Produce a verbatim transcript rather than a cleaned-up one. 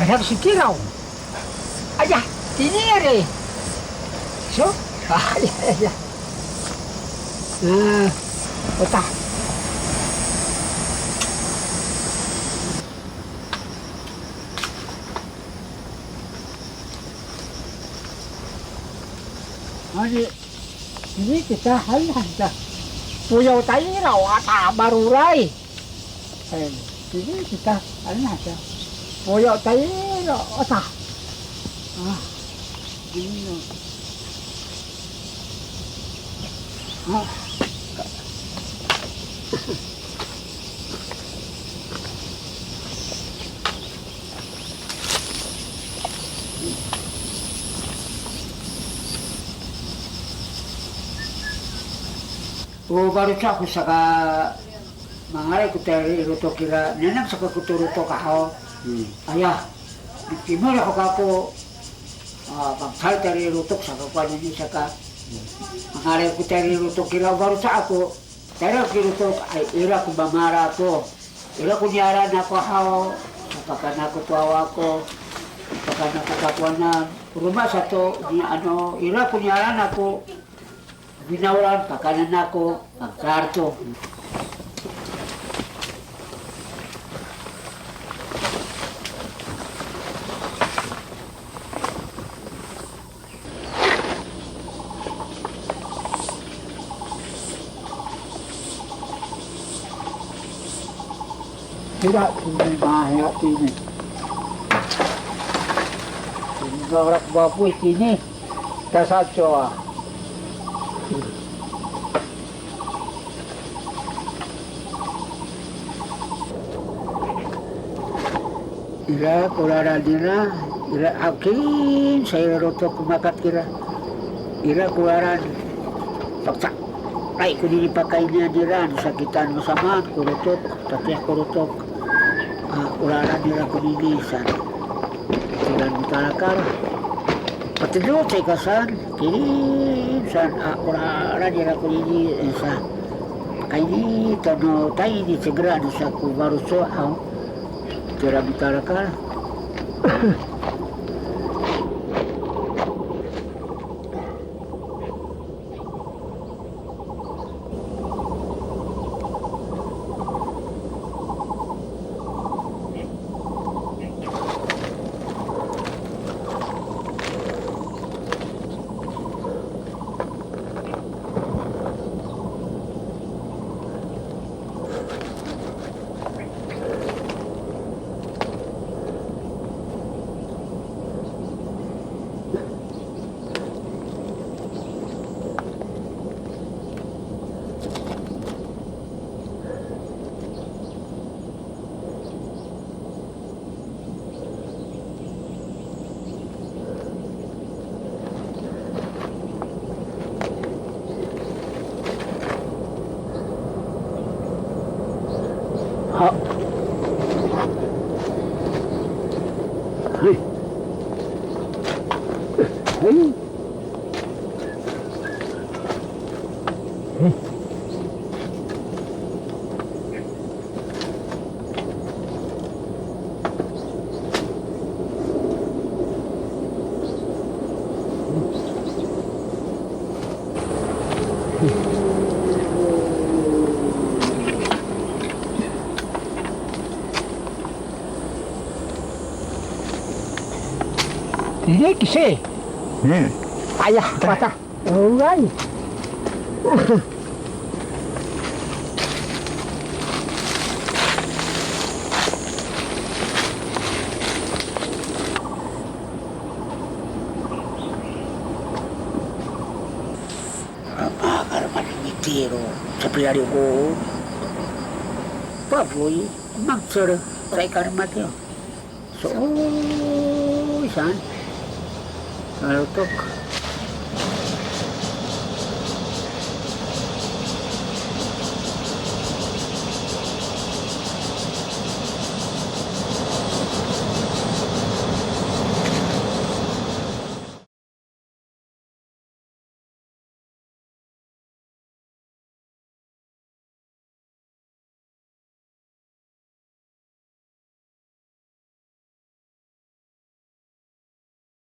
Arak si Kiraw. Aya, tini ari. So? Aya, aya. A, ota. Ani, ini kita hanan ta. Puyaw tayra o ata maroray. E, ini kita hanan ta. Puyaw tayra o ata. A, ini. A. O faloco' ako saka mangalay ko tayra i lotok ira, nenam saka ko to lotok aho. Hmm. Aya, kimol ho kako, a, fangcal tayra i lotok saka ko anini saka. Mangalay ko tayra i lotok ira, o faloco' ako. Tayra ki lotok, ay, ira ko mama ako. Ira ko niyaran ako haw, sapakan ako to awa ako, sapakan ako takowanan. Roma sato, ni ano, ira ko niyaran ako, finawlan, pakanen ako, pagkarto. Sira, tini, mahiya tini. Tini, ora ko bafoy tini. Tasaco a. Ira ko lalan nira, ira akin sa ira lotok ko makat kira. Ira ko lalan, pakca. Ay, konini pakayni nira, sakitan no samaan ko lotok, tatiya ko lotok. A, o lalan nira konini san. Kiran mitalakal. Patedo caay ka san, kirin san, a, o lalan nira konini, e, sa. Pakayni to no tayni cengera no sa ko faloco' haw. Kiran mitalakal. Ha. Hei. Hei. Hei. Ini kisi. Hmm. Ayah, patah. Alright. Iro, sapilaliw ko pafoy, mangcel, caay ka lematiyo. So, o, saan. Kalotok.